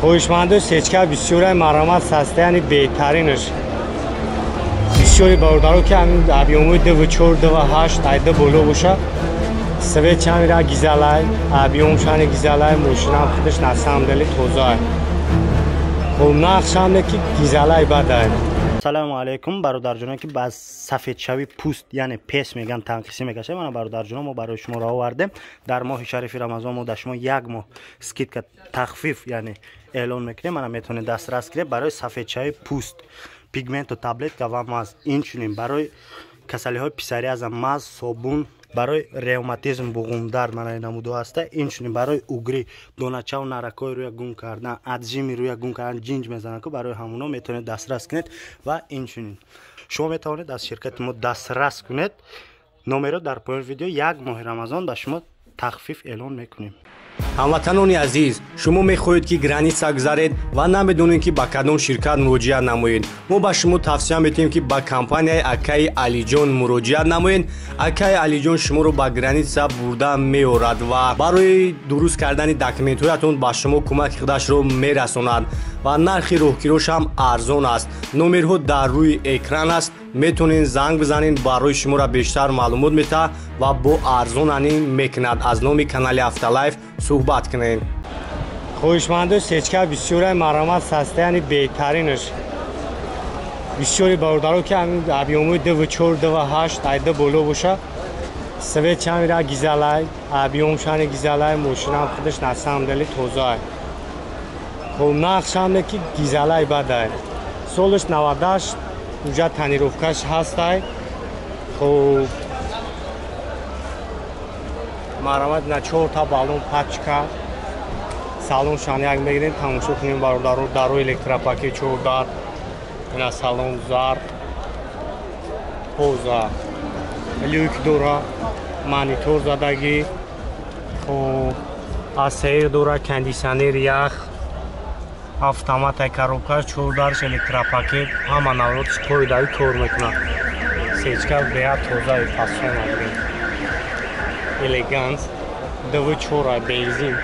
Хоҳишманду сечка бисёрай марамат состояни беҳтаринаш. Бисёри бародаро ки ҳамин объёмои 2.4, 2.8 айда боло боша, свет чамира гизалай, объёмшани гизалай, мошинам худаш на самом деле тозай. Хоб нархшам ки гизалай бадай. Салому алайкум бародарҷоно ки ба сафедшавӣ пӯст яъне пес меган танқисӣ мекашад. Мана бародарҷоно мо барои шумо роҳ овардем. Дар моҳи шарифи Рамазон мо дар шумо як моҳ скидка тахфиф яъне эълон мекунем. Мана метавонед дастрас кунед барои сафедшавии пӯст, пигменту таблетка ва маз. Инчунин барои касалиҳои псориаза маз, собун, барои ревматизм, буғумдард мана намудо ҳаста. Инчунин барои угри, доначаву наракҳои рӯя гум кардан, аджими рӯя гум кардан, ҷинҷ мезананд ку барои ҳамуно метавонед дастрас кунед. Ва инчунин шумо метавонед аз ширкати мо дастрас кунед. Номеро дар поёни видео як моҳи Рамазон ба шумо тахфиф эълон мекунем. Ҳамватанони азиз, шумо мехоҳед ки граница гузаред ва намедонед ки ба кадом ширкат муроҷиат намоед. Мо ба шумо тавсия метиҳем ки ба компанияи акаи Алиҷон муроҷиат намоед. Акаи Алиҷон шуморо ба граница бурда меорад ва барои дуруст кардани документҳоятон ба шумо кӯмаки худашро мерасонад ва нархи роҳкирош ҳам арзон аст. Номерҳо дар рӯи экран аст, метавонед занг бизанед, барои шуморо бештар маълумот метаҳад ва бо арзонанӣ мекунад. Аз номи канали Автолайф суҳбат кунед. Хоҳишманду сечка бисёрай марамат состояни беҳтаринаш. Бисёри бародаро ки ҳамин объёмои 2.4, 2.8 айда боло боша, свет чамира гизалай, объёмшани гизалай, мошинам худаш на самом деле тозай. Хоб нархшам ки гизалай бадай. Солаш 98, уҷа тонировкаш ҳастай. Хоб марамат на 4 та баллон пачка. Салон шаняк мегирем, тамошо кунем бародаро, даро электропакет 4 дар. Ина салон зард, тоза. Люк дора, монитор задагӣ. Хоб АСР дора, кондитсионер ях, автоматай коробкаш, 4 дарш электропакет, ҳама навротш қоидави кор мекунад. Сечка беҳад тозаи фасон элеганс, 2.4 бензин.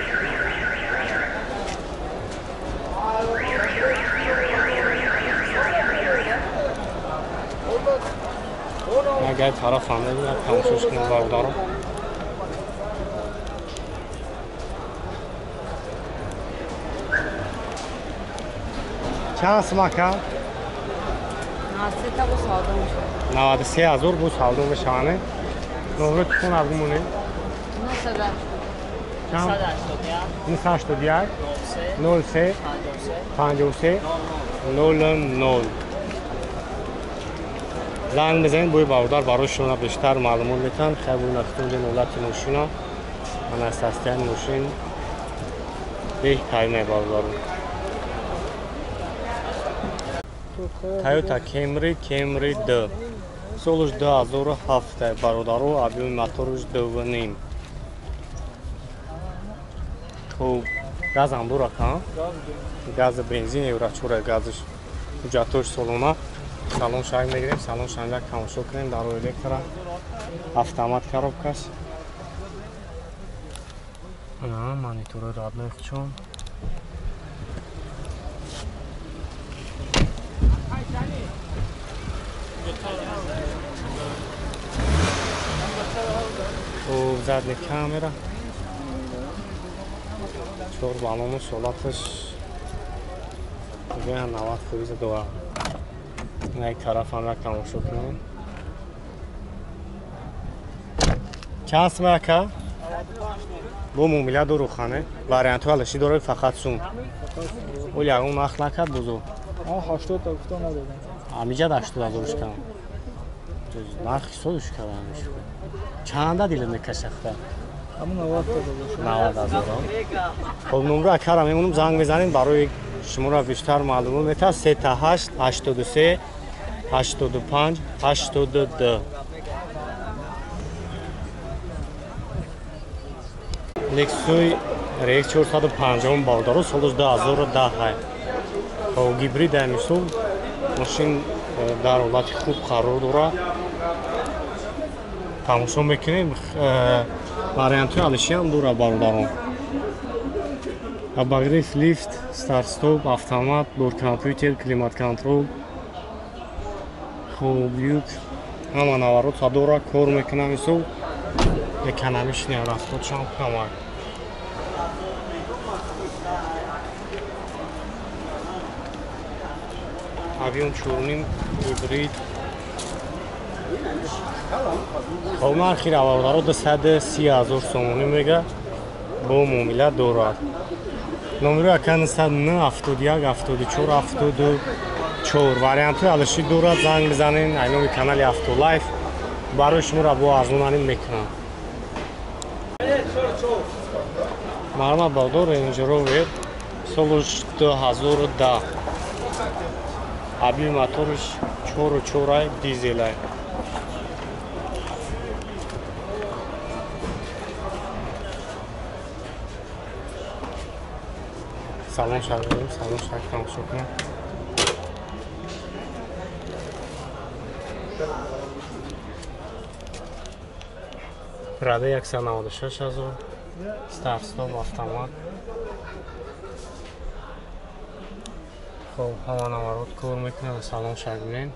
Агар тараф ҳам тамошош кунем бародаро. Чанд сум ака? 93 ҳазор бо савдо мешаване. Номро телефон аз гумонед? 981 03 53 00. Занг мезанед, бои бародар барои шумо бештар маълумот метаҳанд. Хайр бинахтунҷа ҳолати мошина, мана состояни мошин беҳтарин бародаро. Toyota Camry, Camry D. Солаш 2007 бародаро, объёми мотораш 2.5. Хуб, газам дора ка? Газ бензин евро 4 газаш. Ҳуҷҷатош солона. Салон шаг мегирем, салон шанҷак тамошо кунем, дар электро автомат коробкаш. Ана монитори родной хучон. Хуб, задний камера. 4 баллону солаташ 90% дора. Як тараф ҳам як тамошо кунем. Чанд сум ака? Бо муомила дору хане. Вариантҳои алашӣ дорад фақат сум. Оли ягон нарх накард бузург. 80 та гуфта надодам. Амиҷа 80 ҳазорш кам. Нарх ҳисобш кардам. Чанда дилат мекаша худа? Ҳамун 90 та бошад. 90 ҳазор. Хоб номро акара мемонам, занг мезанем барои шуморо бештар маълумот метаҳад. 3 та 8 83 85 82. Lexus RX 450 бародаро, соли 2010. Хоб гибрид ҳамисол мошин дар ҳолати хуб қарор дорад. Тамошо мекунем, вариантҳои алишиам дорад бародарон. Обогрев лифт, старт-стоп, автомат, бор-компьютер, климат-контрол. Хуб, люк. Ҳама наворот дора, кор мекунам мисол. Экономичный расходшам камак. Объем 4.5 гибрид. Хоб, нархи бародаро 230 000 сомонӣ мега бо муомила дорад. Номери ака 909 71 74 74. Вариантҳои алиши дорад, занг бизанен. Ай номи канали Автолайф барои шуморо бо арзонанӣ мекунам. Марҳамат бародар, Range Rover солаш 2010. Объем мотораш 4.4 дизелай. Салон шавем, салон шак тамошо кунем. Рада 196 000, старт-стоп, автомат. Хоб, ҳама наворот кор мекунад, салон шак бинем.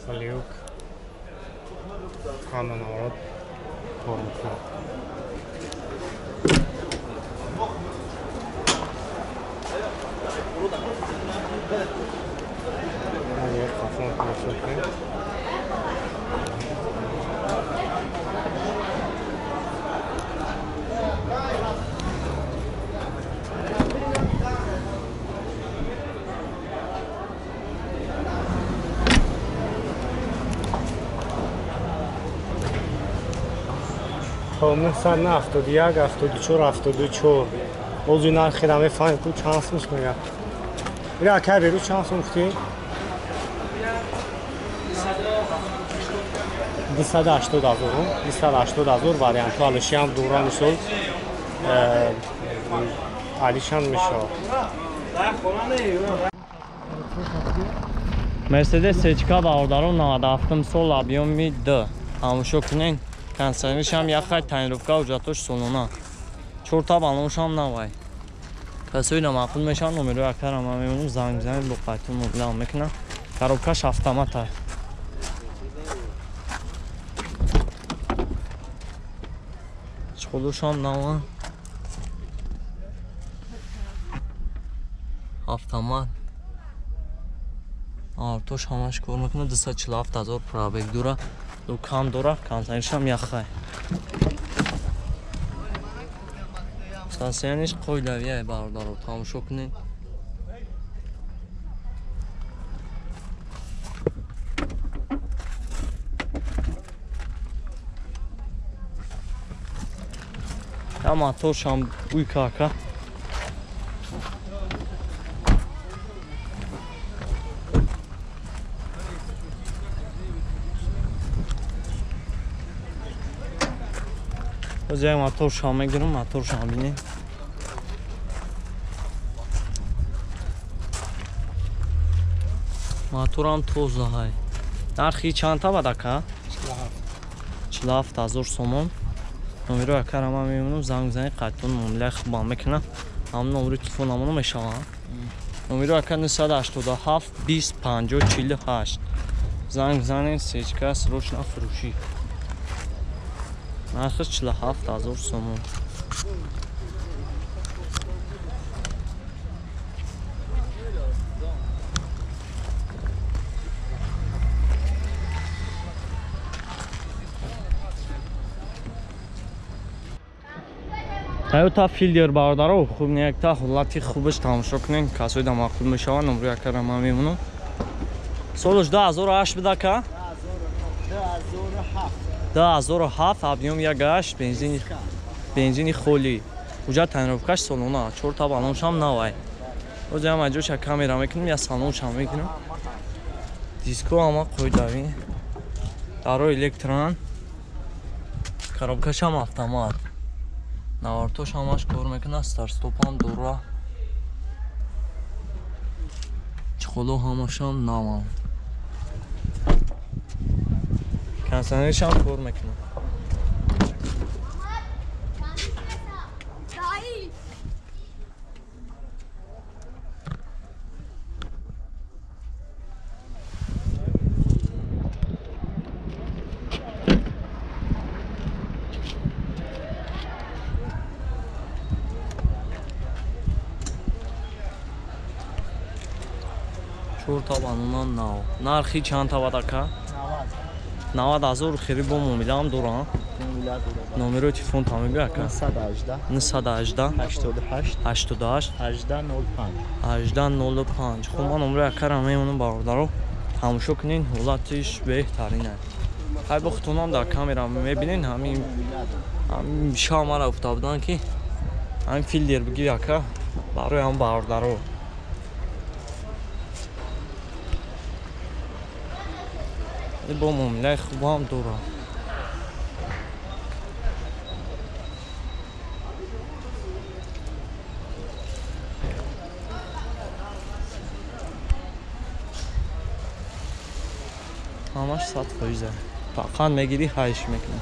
Люк, ҳама наворот кор мекунад. Хоб, 971 74 74. Боз ин нархи ра мефаҳмем ку чанд сум мега. Ира акай беру чанд сум гуфтӣ? 280 000, 280 000 вариантҳо алишиам дора мисол алишам мешавад. Мерседес Сечка бародаро 97 сол объёми Д. Тамошо кунен. Консервишам яхай тонировка ҳуҷҷатош солона. Чорта балоншам навай. Касои намаъқул мешаванд, номерои акара ман мемонам, занг бизанед, бо қайтун муомилаам мекунам. Коробкаш автомата. Чхолушам нава. Автомат. Артош ҳамаш кор мекунад, 247 000 пробег дора. Дукан дора, консервишам яхай. Сансияниш қоидавия бародаро, тамошо кунед. Я моторшам уй кака. Боз як моторшам мегирам, моторшам бинед. Моторам тозаҳай. Нархи чанд бад ака? 47 000 сомон. Номерои акара ман мемонам, занг бизанед, қайтон муомилаи хубам мекунам. Ҳам номери телефонамоно мешавад. Номерои ака 987 20 50 48. Занг бизанед, сечка срочно фурӯшӣ. Нархи 47 000 сомон. Тойота Филдер бародаро, хуб не якта ҳолати хубаш тамошо кунед, касои да маъқул мешаванд, номери акара ман мемонам. Солаш 2008 буда ка? 2007 объем 1.8 бензини холӣ. Ҳуҷҷат тонировкаш солона, чорта балоншам навай. Боз ям аҷоша камера мекунам, я салоншам мекунам. Диско ҳама қоидавӣ. Дарои электрон. Коробкашам автомат. Навартош ҳамаш кор мекунад, старт-стопам дора. Чхоло ҳамашам навам. Кондиционершам кор мекунад. Чорта банона нав. Нархи чанд тавад ака? 90 ҳазор. Хири бо муомилаам дорам. Номерои телефон та мегӯй ака? 918 88 88 18 05 18 05. Хуб, ман номерои акара мемонам, бародаро. Тамошо кунин, ҳолатиш беҳтарин аст. Хай бо худтонам дар камера мебинен, ҳамин шав мара гуфта буданд ки ҳамин филдер бигир ака барои ҳам бародаро. Бо муомилаи хубам дорам. Ҳамаш 100%. Фақат мегирӣ, ҳайш мекунӣ.